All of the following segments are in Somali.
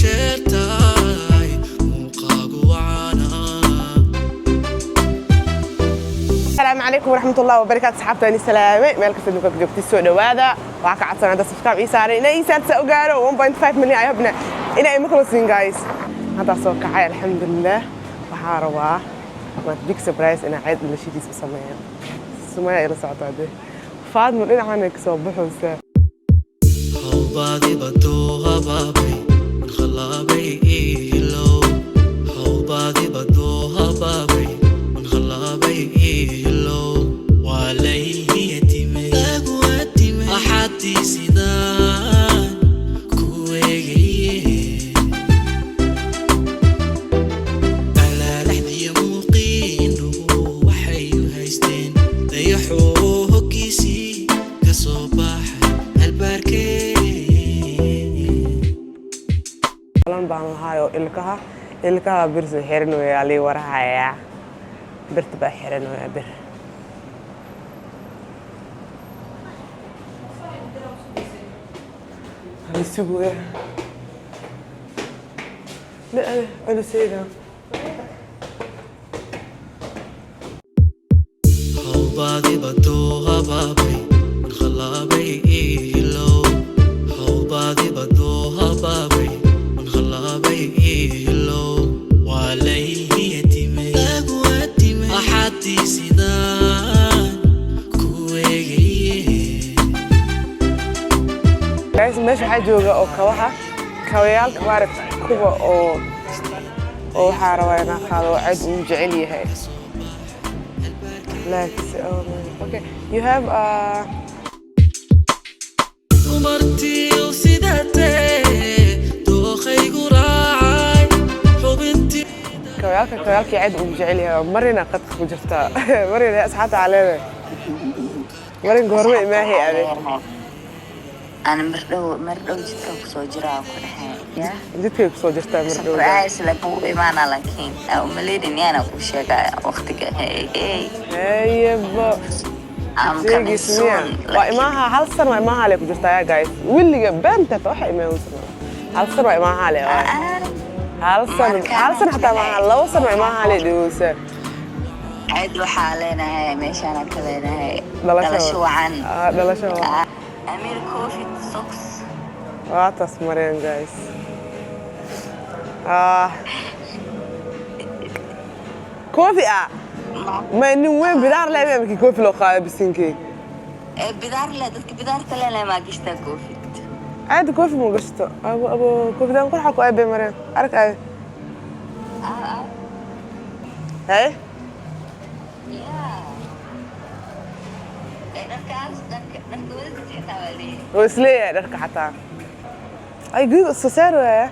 Jeertaay muuqaagu wacaanaa. Asalaamu calaykum waraxmatullahi wabarakaatu. Asxaabtaani salaame, meel kasta adduunka ka joogtay, soo dhowaada. Waxaa ka codsan hadda subscribe ii saaray inay ii saarta ogaaro 1.5 million. I hope inay ima kala siin, guys. Haddaa soo kacay, alxamdulilah. Waxaa rabaa waa big surprise inaa ceed dhalashadiis u sameeyo. Sumaya ila socota hadee Faadmo dhinacan ay kasoo baxaysaa. Hawbaadibadoo habaabay man khalaabay iilow, hawbaadibadoo habaabay man khalaabay iilow, waa layyatimay axadii sidaan ku eegaye, alaalaxdiyo muuqiindhuhu waxay u haysteen dayaxoo hoggiisii ka soo baxay albaarkee. Balan baan lahaayoo ilkaha birsa xiran weya, lii warhayaa, birta baa xiran weya, bir lisuguya la culuseyda. Hawbaadibadoo habaabay man khalaabay iilow, hawbaadibadoo habaabay man khalaabay iilow, waa layyatimay axadii sidaan ku eegaye. Guys, meesha waxaa jooga oo kabaha, kabayaalka maaragta, kuwa oo waxaa rabaa inaan qaado oo ced uu jecel yahay. Laakiinse, oh my, okay, you have Dumartiiw sidatee dookhaygu raacay xubintii. Kabayaalka, kabayaalkii ced uu jecel yahay. Marina qadka ku jirta. Marina, asxaabta waxaa leedahay, Marin, goorma imaahay ade? Ana mardhow, mardhow jidka kusoo jiraa ku dhahay ya. Jidkay kusoo jirtaa mardhow. Surprise la kugu imaana, laakiin aa umaleydin yaana ku sheegaya waqtiga. Hey, hey. Hayebo. I'm coming Sheegis miya? soon. Waa imaaha hal san, waa imaaha le ku jirtaa ya, guys. Wiliga beenta waxa imaan hal san, waa imaaha le, hal san. Hal san xataa maaha, 2 san waa imaaha le dhawowsa. Cid waxaa leenahay, meeshaana ka leenahay. Dhalasho. Dhalasho wacan. Ah, dhalasho wacan. Ah, Amir Covid socks. Waa taas mareen, guys. Ah, koofi ah ma nin weyn bidaar leh markii koofi loo qaado bisinkii. Ee bidaar le, dadka bidaarta leenahay maa gishtaa covid? Caadi koofi ma gashto. Abo, abo, koofidan qurxa ku aabay. Mareen, arag ay. Ah, ah. Hey. Yeah. Ee dharkaas, dharka wadadka xitaa waa leeyahay. Wuu isleeyahay dharka xataa ay guud soo saar waaya.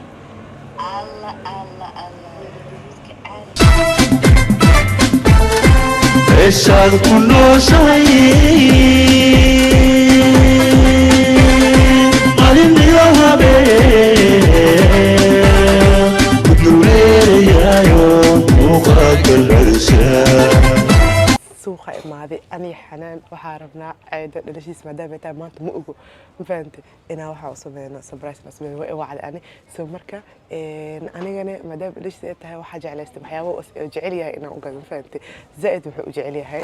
Allah, Allah, Allah, guduudka caadi. Meeshaad ku nooshahay maalin iyo habeen ku dureerayaayo muuqaalka celisa. Suuqa imaaday aniga Xanaan. Waxaa rabnaa ceeda dhalashiis maadaama ay tahay maanta, ma ogo, ma fahantay, inaa waxaa u sameyno surprise na sameyno. Waa wacday ani. So marka anigana maadaama dhalashiis ay tahay, waxaa jeclaystay waxyaabo uu jecel yahay inaan u gado, ma fahantay. Zaa'id wuxuu u jecel yahay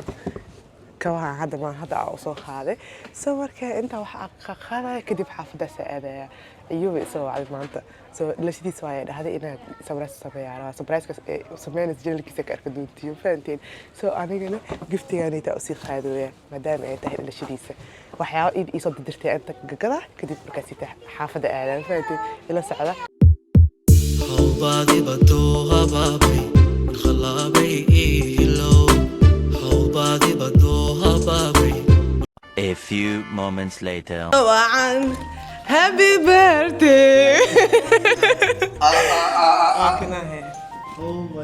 kabaha hadda maan hadda aa usoo qaaday. So marka intaa waxa qaadaya, kadib xaafadaas aadaya. Iyuba isoo wacday maanta, so dhalashadiisa waaya dhahday inaad surprise sameeyaa rabaa. Surprise-kaas ee sameynaysa channel-kiisa ka arka doontiyo, fahanteen. So anigana gift-igaanaytaa usii qaadooya maadaama ay tahay dhalashadiisa. Waxyaaba iid iisoo dirdirtay inta gagada, kadib markaas ita xaafadda aadaan, fahanteen. Ila socda. Hawbaadibadoo habaabay man khalaabay iilow, hawbaadibadoo habaabay. A few moments later. Wacan, happy birthday. Waa kanahe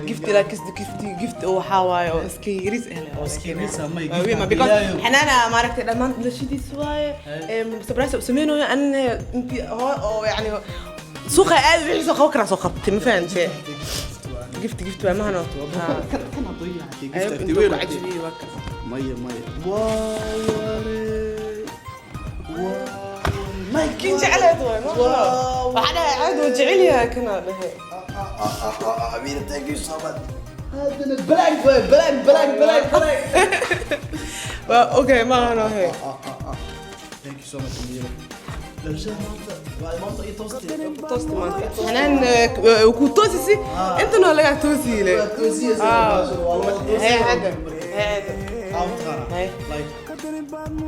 gift, laakiin gift, gift oo waxaa waaye oo iska yariis ah leh. Oo iska yariis ah, may Waa gift weyn, ah, because bilaayo. Xanaana maaragtay dhammaan dhalashadiis waaye, surprise u sameynooyo. Anna intii hoo oo yani suuqa aad wixii soo qaban karaa soo qabtay, ma fahantay. Gift, gift waa mahano. Kan kan hadduu yahay Ayb gift intuu ku weyn. cajabiyey waa kaas. Maya, maya, waa ware, waa ware. My Kii jecleed waay, ma Wow. waxaa dhahay caad wuu jecel yahay kana dhahe. Amira, thank you so much. Haddana black boy, black, black, black, black. Waa okay, maahan he. Thank you so much, Amira. Dhalashada maanta waa maanta iyo toostay. Toosti maanta xanaan ku toosisi intan waa lagaa toosiile. Waa toosiyeysa, waa loo toosiyey. Hee hadda, hee hadda. Aa, mataqaanaa? Hay. Like,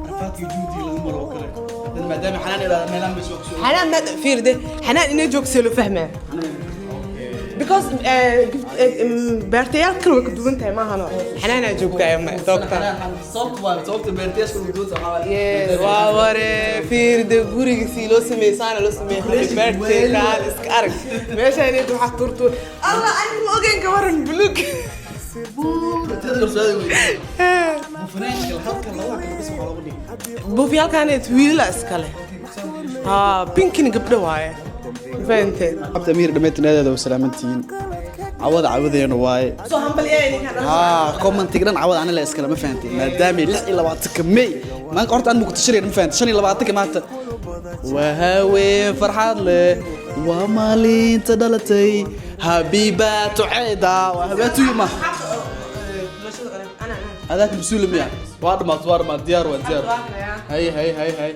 rafaadkii juhdiga lagu maro oo kale. Dan maadaama xanaan ilaada meelaan bay soo kusoo. Xanaan ma fiirde, xanaan inay joogso loo fahmaa because beertayaal kale way ka duwan tahay, maahano xanaanaa joogtaa ma doogta. Sababta waa sababta beertayaasha ugu duwanta waxaa waaye. Waa ware, fiirde guriga sii loo sameeyey, saana loo sameeyey. Happy birthday, kaal iska arag meeshaan waxaa turtur Allah ani ma ogeyn ka waran buluug. Teeda kalsoonida wey. Buufinaanka halka labada kale bas waxaa loogu dhigay. Buufyaalkaneed wiilala iskale ha, pinkina gabdho waaye, fahanteen? Cabdi Amiir dhammaantiin aad aad u salaamantihiin. Cawada cawadeena waaye. Soo hambaliyay ninkan. Haa, commentiga dhan cawada anila iskale, ma fahantay? Maadaama 26-ka May maanta horta aan muqdisho, ma fahantay, 25-ka maanta waa haween farxad leh, waa maalinta dhalatay habiibatu ceeda, waa habaatuyu ma adaak mas-uul miya? Waa dhamaat, waa dhamaat, diyaar, waa diyaar. Hay hay hay hay,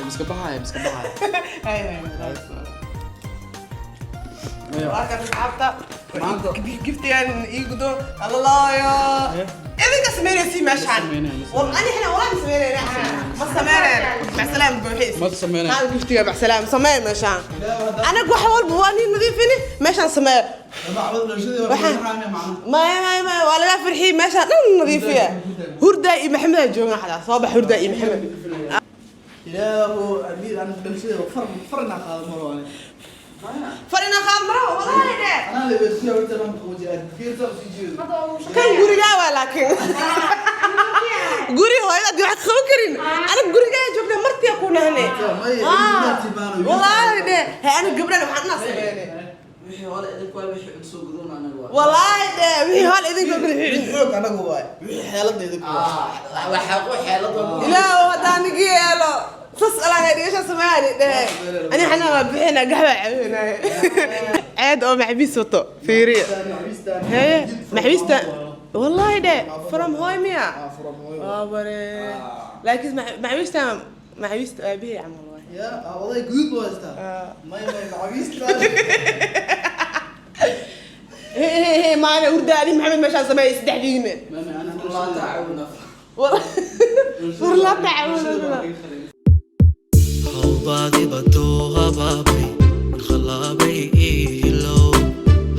miska baxaya, miska baxaya. Waa asxaabta giftigan ii gudo allalaayo idinka sameynaysi meeshaan. Ani xina walaa ma sameynayna, ma sameynayna, macsalaam buuxis. Ma sameynayna. Hal giftiga macsalaam samee meeshaan, anaga wax walba waa nin nadiifini meeshaan samee. Maya maya maya, waa laga farxiyey, meeshaan dhan nadiifiya. Hurdaa iyo Maxamedaa joogan xataa, soo bax Hurdaa iyo Maxamed. Ilaahu Amiir, aan dhalashada far farna qaado maro ani. Farina qaad maro walaahi dhe. Anaa la weesiyo horta ma qaboojiyaa fiirta sii jeedo. Kan gurigaa waa, laakiin guri hooyada haddii wax qaban karin aniga gurigaa joogna martiya ku nahne. Walaahi dhe he, aniga gabdhan waxaan inaa sameynay. Wixii hore idinku waa wixii cid soo gudoon anaga waa. Walaahi dhe, wixii hool idinka wixii xoog anagu waay, wixii xeelada idinku waa. Ilaahu haddaan nigi yeelo sas alaahay dhigasha sameeyaan dhehe. Ani xanaa waa bixina, gaxwa cabinay, ceed oo maxbiis wato fiiriya. Hee maxbiista wallahi dhe, from hoy miya? Waa bare, laakiin maxbiista maxbiista aabihii camal waay. Ya oday guduud buu haystaa. May may, macawiista. He he he, maana hurda adi Maxamed meeshaan sameeyay saddexdiina. May may, ana war la tacaawuna. Hawbaadibadoo habaabay mankhalaabay ihilow,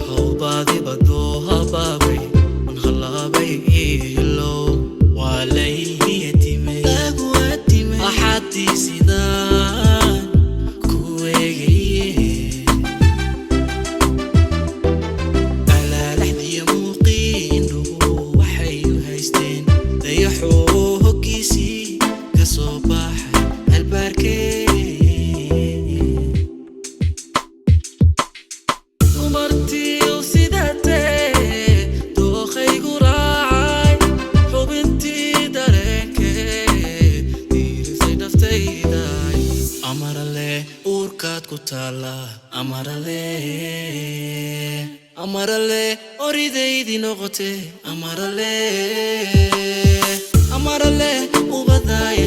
hawbaadibadoo habaabay mankhalaabay ihilow, waa layhiyatimay axadii sidaan ku eegaye alaalaxdiyo muuqiindhuhu waxay u haysteen dayaxoo hoggiisii ka soo baxay albaarkee dumartiiw sidatee dookhaygu raacay xubintii dareenkee diirisay naftayday amarale uurkaad ku taalla amarale amarale oridaydii noqote amarale amarale ubadaaya.